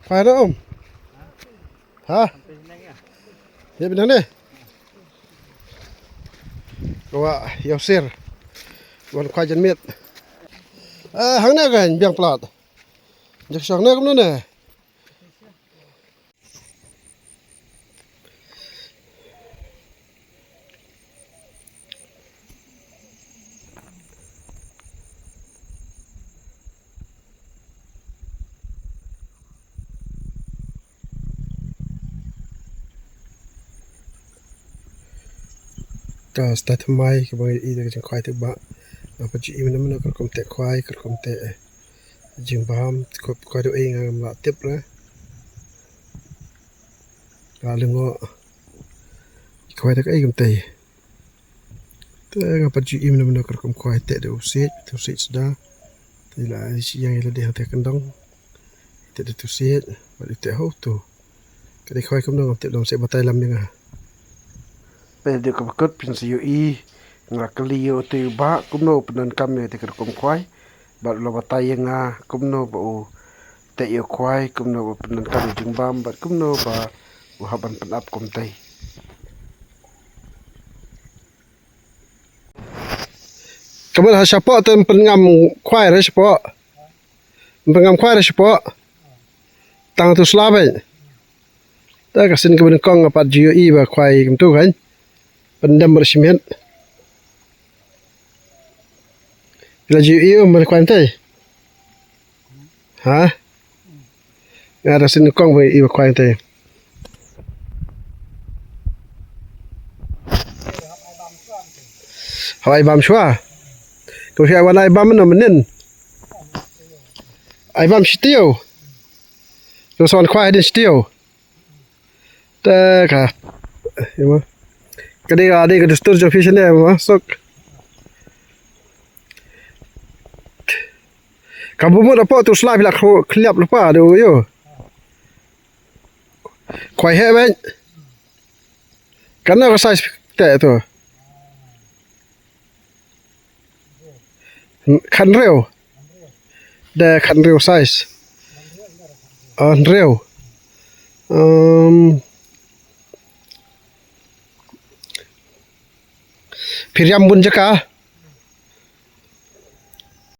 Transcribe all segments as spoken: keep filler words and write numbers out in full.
Khwai na um. Ha? Ye bina ne. Wa yau sir. Wan khwai jan mit. Ah, hang ne kan biang plat. Jak shong ne kumno ne. Ka stad thymmai kaba ngi ïohi da ka jingkhwai te ba nga pat ju ïohi mynno mynno ka rukom teh khwai, ka rukom teh jingbam, ka khwai da ei ngam lah tip re. Ka lyngngoh. Khwai da kaei kumtei. Te nga pat ju ïohi mynno mynno ka rukom khwai teh da u siej, u siej sda. Te la ïa shi ïang ïa lade hangtei kyndong. Teh da u siej, bad u teh ha uto. Ka dei khwai kumno ngam tip, dang shu batai lam ïa nga. Peit da kaba kut phin sa ïohi, nga la kylli ïa uto u bah kumno u pyndonkam ïa kata ka rukom khwai. Bad u la batai ïa nga kumno ba u teh ïa u khwai, kumno ba u pyndonkam ïa u jingbam, bad kumno ba u hap ban pynap kumtei. Ka mut ha shapoh te ym pynngam khwai re shapoh. Ym pynngam khwai re shapoh. Tang tu sla beit. Te ka sien kaba nyngkong nga pat ju ïohi ba khwai kumtu kan. Pyndem bad shimet. Phi la ju ïohi um ba khwai kumtei? Ha? Nga da sien nyngkong ba ïohi ba khwai kumtei. Hap ai bam shuwa. Kaba shu ai wan ai bam mynno mynnin? Ai bam shi taïew. Kaba sa wan khwai hadien shi taïew. Te ka, ïa ma. Ka dei ka, dei ka dustur jong phi shane ma, suk. Ka bym mut hapoh tu sla phi la khliap lypa de u ïoh. Khwai heh beit. Kano ka size teh tu? Khathynriew. Da khathynriew size. Oh, hynriew. Um, phi riam bun jaka.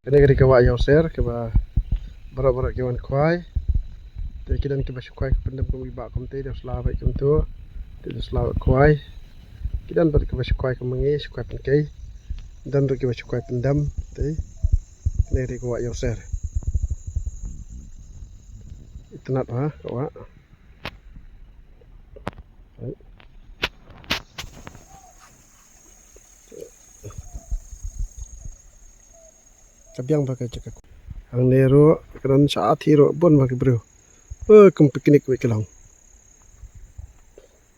Kane ka dei ka wah Ïawser kaba baroh baroh ki wan khwai. Te ki don kiba shu khwai ka pyndem kum i bah kumte, da sla beit kumtu. Te da sla beit khwai. Ki don bad kiba shu khwai kum ma ngi, shu khwai pynkei. Don ruh kiba shu khwai pyndem te. Kane ka dei ka wah Ïawser. Itynnad ha ka wah. Ka biang ba ka jaka. Hangne ruh ka don sha athi ruh bun ba ki briew. Eh, kum picnic wei ka long.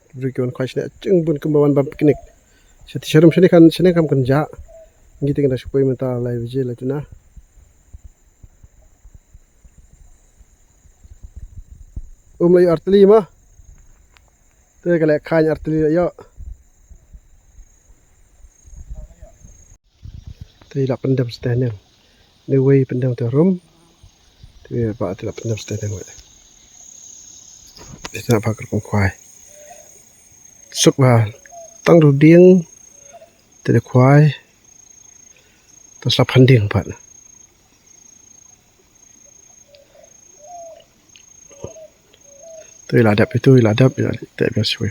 Ki briew ki wan khwai shane jing bun kumba wan bam picnic. Shati sharum shane kan, shane kam kan ja. Ngi te kan da shu poi mynta lai baje lai tuna. Um la ïoh artylli ma. Te ka leh khañ artylli la ïoh. Te la pyndem steh neng. Ne wei pyndem te rum. Te ba te la pyndem steh neng wei. Te na ba ka rukom khwai. Suk ba tang ruh dieng. Te da khwai. Te slap phan dieng pat. Tu ila dep, itu ila dep, ila dep biasa wei.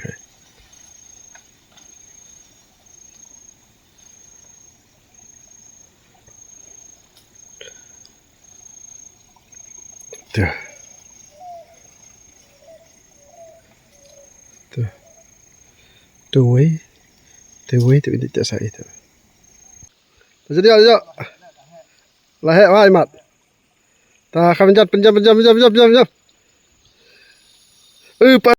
Tu. Tu. Tu wei. Tu wei, tu ini tak sai tu. Jadi aja. Lahek wah imat. Ta kham jat pynjam pynjam pynjam pynjam pynjam. Eh, pa.